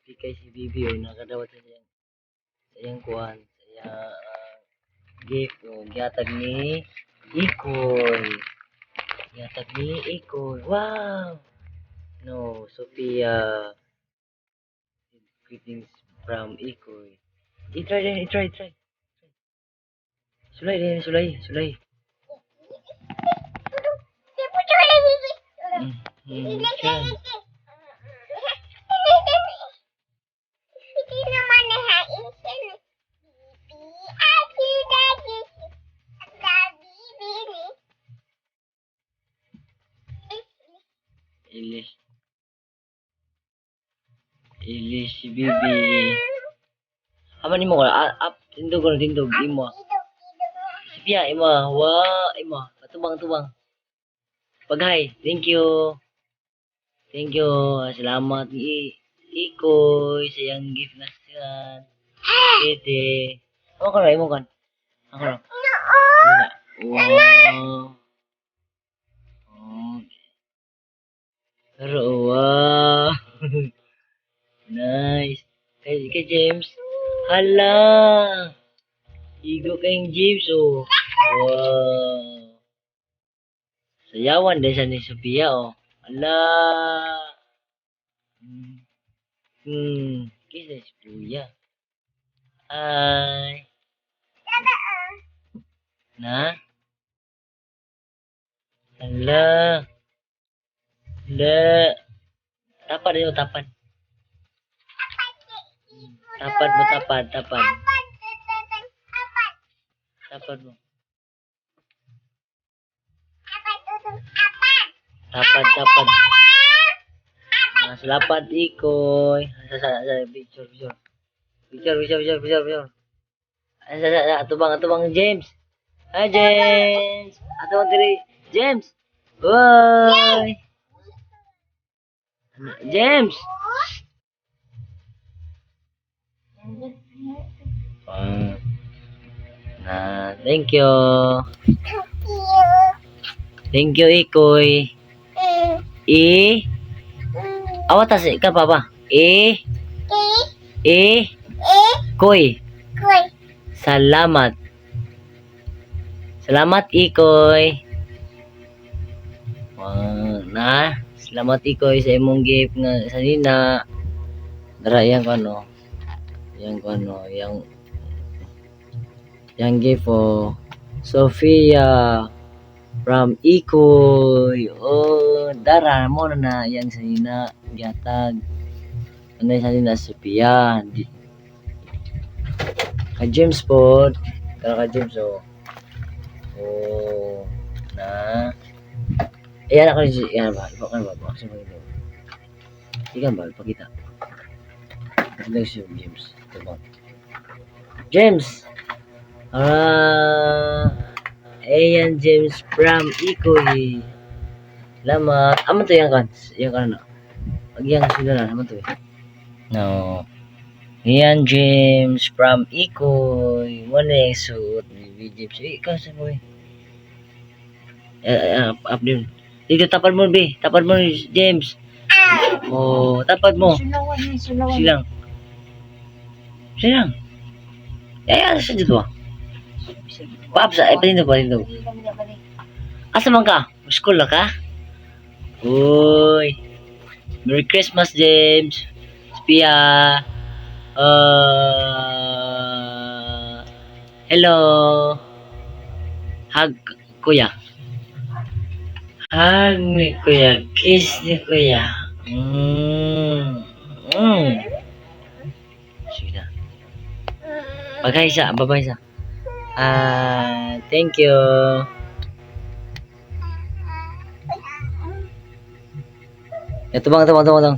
Happy kay si Bibi, oh, nakadawat sa iyang kuan, sa iyang gift, oh, gihatag ni Ikoy. Gihatag ni Ikoy. Wow. No, Sophia. Greetings from Ikoy. I-try din, i-try, try. Sulay din, sulay, sulay. Try. Ilis. Ilis si Bibi. Ama nimo ko, ah, up, tindog ko, tindog, imo. Sophia, imo, wa, imo. Tubang, tubang. Paghay, thank you. Thank you. Salamat ni Ikoy sa iyang gift na siyan. Kete. Amo ko imo kan. Ako ra. Wow. Oh. Pero wow. Nice. Kay James. Hala. Igo kayong James, oh. Wow. Sayawan din siya ni Sophia, oh. Hala. Kisa si Kuya. Hi. Na? Hala. Hala. Tapad mo, tapad. Tapad mo, tapad, tapad. Tapad mo. Tapad, tapad. Ah, salamat, Ikoy. Sa, picture, picture. Picture, picture, picture, picture, picture. Ay, sa, atubang, atubang, James. Hi, James. Atubang diri. James. Bye. James. Ah. Na, thank you. Thank you, Ikoy. E. Awat tas ka papa. E. E. Koy. Salamat. Salamat, Ikoy. Wow, na. Salamat, Ikoy, sa imong gift nga sa nina. Dara yang ano. Yang ano, yang gift, oh. Sophia from Ikoy. Oh, dara mo na na yang sa nina gihatag. Ano sa nina Sophia. Kay James po. Tara kay James, oh. Oh, na. Ayan ako, yan ba? Iba ka ba? Bakit mo ito? Ikaw ba? Pakita. Ito si James. Ito ba? James! Ah, ayan, James from Ikoy. Salamat. Amo to yung kan? Yung kan na. Pag yang sila na, amo to eh. No. Ayan, James from Ikoy. Mo na yung suot ni James. Eh, ikaw sa mo eh. Eh, eh, up, up din. Dito, tapad mo, be. Tapad mo, James. Oh, tapad mo. Sulawan ni sulawan. Silang. Silang. Eh, asa siya dito ah? Paap sa, eh, palindog, palindog. Asa man ka? School na ka? Uy. Merry Christmas, James. Sophia. Hello. Hug, kuya. Hug ni kuya. Kiss ni kuya. Sige na. Bagay sa, babay sa. Ah, thank you. Ito bang, ito bang, ito bang.